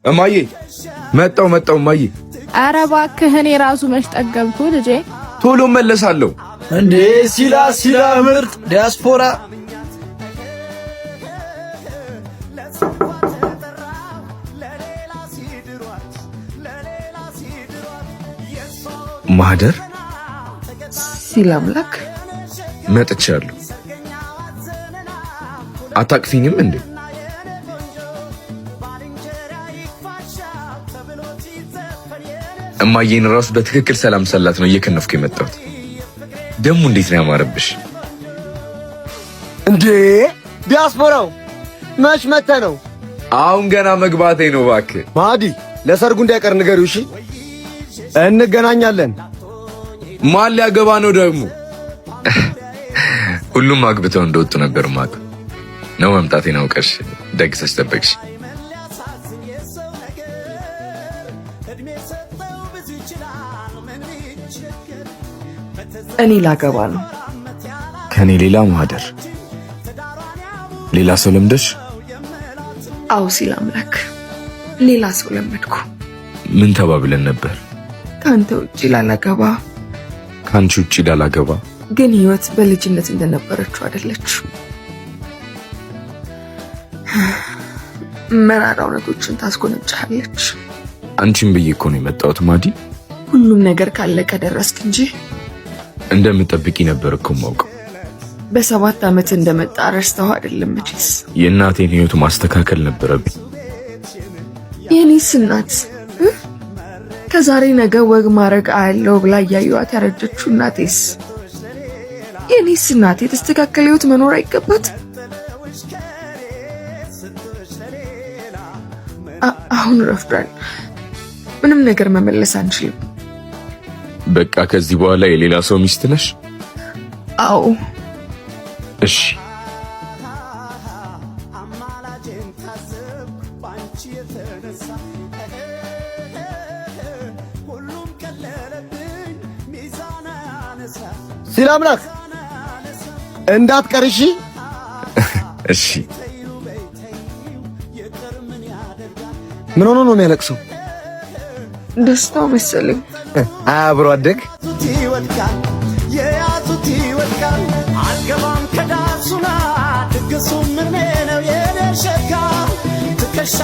እማዬ፣ መጣው መጣው እማዬ። ኧረ እባክህ፣ እኔ ራሱ መች ጠገብኩ ልጄ። ቶሎ መለሳለሁ። እንዴ ሲላ ሲላ፣ ምርጥ ዲያስፖራ። ማህደር። ሲል አምላክ። መጥቻለሁ። አታቅፊኝም እንዴ? እማዬን ራሱ በትክክል ሰላም ሰላት ነው እየከነፍኩ የመጣሁት። ደግሞ እንዴት ነው ያማረብሽ! እንዴ ዲያስፖራው፣ መች መተህ ነው? አሁን ገና መግባቴ ነው። እባክህ። ማዲ፣ ለሰርጉ እንዳይቀር ንገሪው። እሺ፣ እንገናኛለን። ማን ሊያገባ ነው ደግሞ? ሁሉም አግብተው እንደወጡ ነበር ማቅ ነው። መምጣቴን አውቀሽ ደግሰሽ ጠበቅሽ። እኔ ላገባ ነው። ከኔ ሌላ ማህደር፣ ሌላ ሰው ለምደሽ? አዎ ሲል አምላክ፣ ሌላ ሰው ለመድኩ። ምን ተባብለን ነበር? ከአንተ ውጭ ላላገባ። ከአንቺ ውጭ ላላገባ። ግን ህይወት በልጅነት እንደነበረችው አይደለች። መራራ እውነቶችን ታስጎነጭሃለች። አንቺን ብዬ እኮ ነው የመጣሁት ማዲ። ሁሉም ነገር ካለቀ ደረስክ እንጂ። እንደምጠብቂ ነበር እኮ የማውቀው። በ7 ዓመት እንደመጣ ረስተው አይደለም መቼስ። የእናቴን ህይወት ማስተካከል ነበረብኝ። የኔስ እናት፣ ከዛሬ ነገ ወግ ማድረግ አያለው ብላ እያዩዋት ያረጀችው እናቴስ? የኔስ እናት የተስተካከለ ህይወት መኖር አይገባት? አሁን ረፍዷል። ምንም ነገር መመለስ አንችልም። በቃ ከዚህ በኋላ የሌላ ሰው ሚስት ነሽ? አዎ። እሺ። ሲል አምላክ፣ እንዳትቀር እሺ። እሺ። ምን ሆኖ ነው የሚያለቅሰው? ደስታው መሰለኝ። አብሮ አደግ። የያዙት ይወድቃል። አልገባም ከዳሱና ድግሱ ምን ነው የኔ ሸጋ ትከሻ።